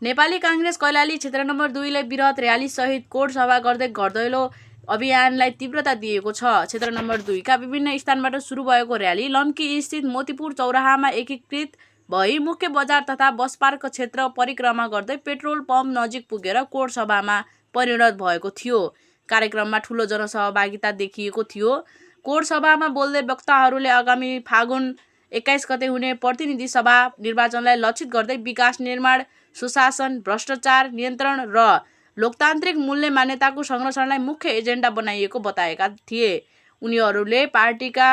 नेपाली कांग्रेस कैलाली क्षेत्र नम्बर 2 ले वृहत र्याली सहित कोड सभा गर्दै घरदैलो अभियानलाई तीव्रता दिएको छ। क्षेत्र नम्बर 2 का विभिन्न स्थानबाट सुरु भएको र्याली लम्की स्थित मोतीपुर चौराहामा एकीकृत भई मुख्य बजार तथा बस पार्क क्षेत्र परिक्रमा गर्दै पेट्रोल पम्प नजिक पुगेर कोड सभामा परिणत भएको थियो। कार्यक्रममा ठूलो जनसहभागिता देखिएको थियो। कोड सभामा बोल्दै वक्ताहरूले आगामी फागुन 21 गते हुने प्रतिनिधि सभा निर्वाचनलाई लक्षित गर्दै विकास, निर्माण, सुशासन, भ्रष्टाचार नियन्त्रण र लोकतान्त्रिक मूल्य मान्यताको संरक्षणलाई मुख्य एजेन्डा बनाइएको बताएका थिए। उनीहरूले पार्टीका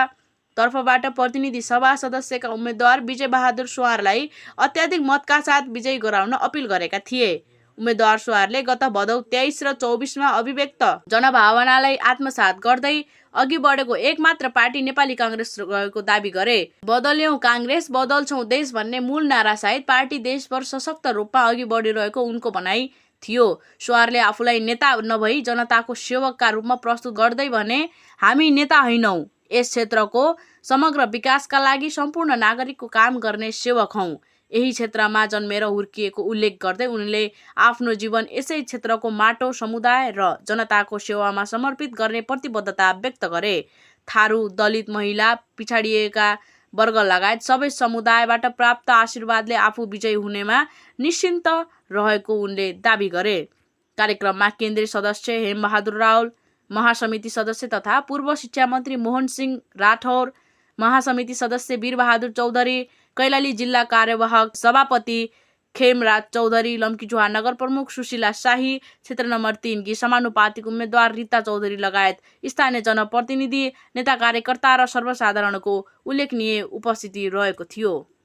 तर्फबाट प्रतिनिधि सभा सदस्यका उम्मेद्वार विजय बहादुर सुवारलाई अत्याधिक मतका साथ विजयी गराउन अपील गरेका थिए। उम्मेद्वार सुवारले गत भदौ 23 र 24 मा अभिव्यक्त जनभावनालाई आत्मसात गर्दै अघि बढेको एकमात्र पार्टी नेपाली कांग्रेस रहेको दाबी गरे। बदल्यौं कांग्रेस, बदल्छौं देश भन्ने मूल नारासहित पार्टी देशभर सशक्त रूपमा अघि बढिरहेको उनको भनाइ थियो। सुवारले आफूलाई नेता नभई जनताको सेवकका रूपमा प्रस्तुत गर्दै भने, हामी नेता होइनौं, यस क्षेत्रको समग्र विकासका लागि सम्पूर्ण नागरिकको काम गर्ने सेवक हौं। यही क्षेत्रमा जन्मेर हुर्किएको उल्लेख गर्दै उनले आफ्नो जीवन यसै क्षेत्रको माटो, समुदाय र जनताको सेवामा समर्पित गर्ने प्रतिबद्धता व्यक्त गरे। थारू, दलित, महिला, पिछाडिएका वर्ग लगायत सबै समुदायबाट प्राप्त आशीर्वादले आफू विजयी हुनेमा निश्चिन्त रहेको उनले दाबी गरे। कार्यक्रममा केन्द्रीय सदस्य हेमबहादुर रावल, महासमिति सदस्य तथा पूर्व शिक्षा मन्त्री मोहन सिंह राठौर, महासमिति सदस्य वीरबहादुर चौधरी, कैलाली जिल्ला कार्यवाहक सभापति खेमराज चौधरी, लम्कीचुहा नगर प्रमुख सुशीला शाही, क्षेत्र नम्बर 3 की समानुपातिक उम्मेद्वार रीता चौधरी लगायत स्थानीय जनप्रतिनिधि, नेता, कार्यकर्ता र सर्वसाधारणको उल्लेखनीय उपस्थिति रहेको थियो।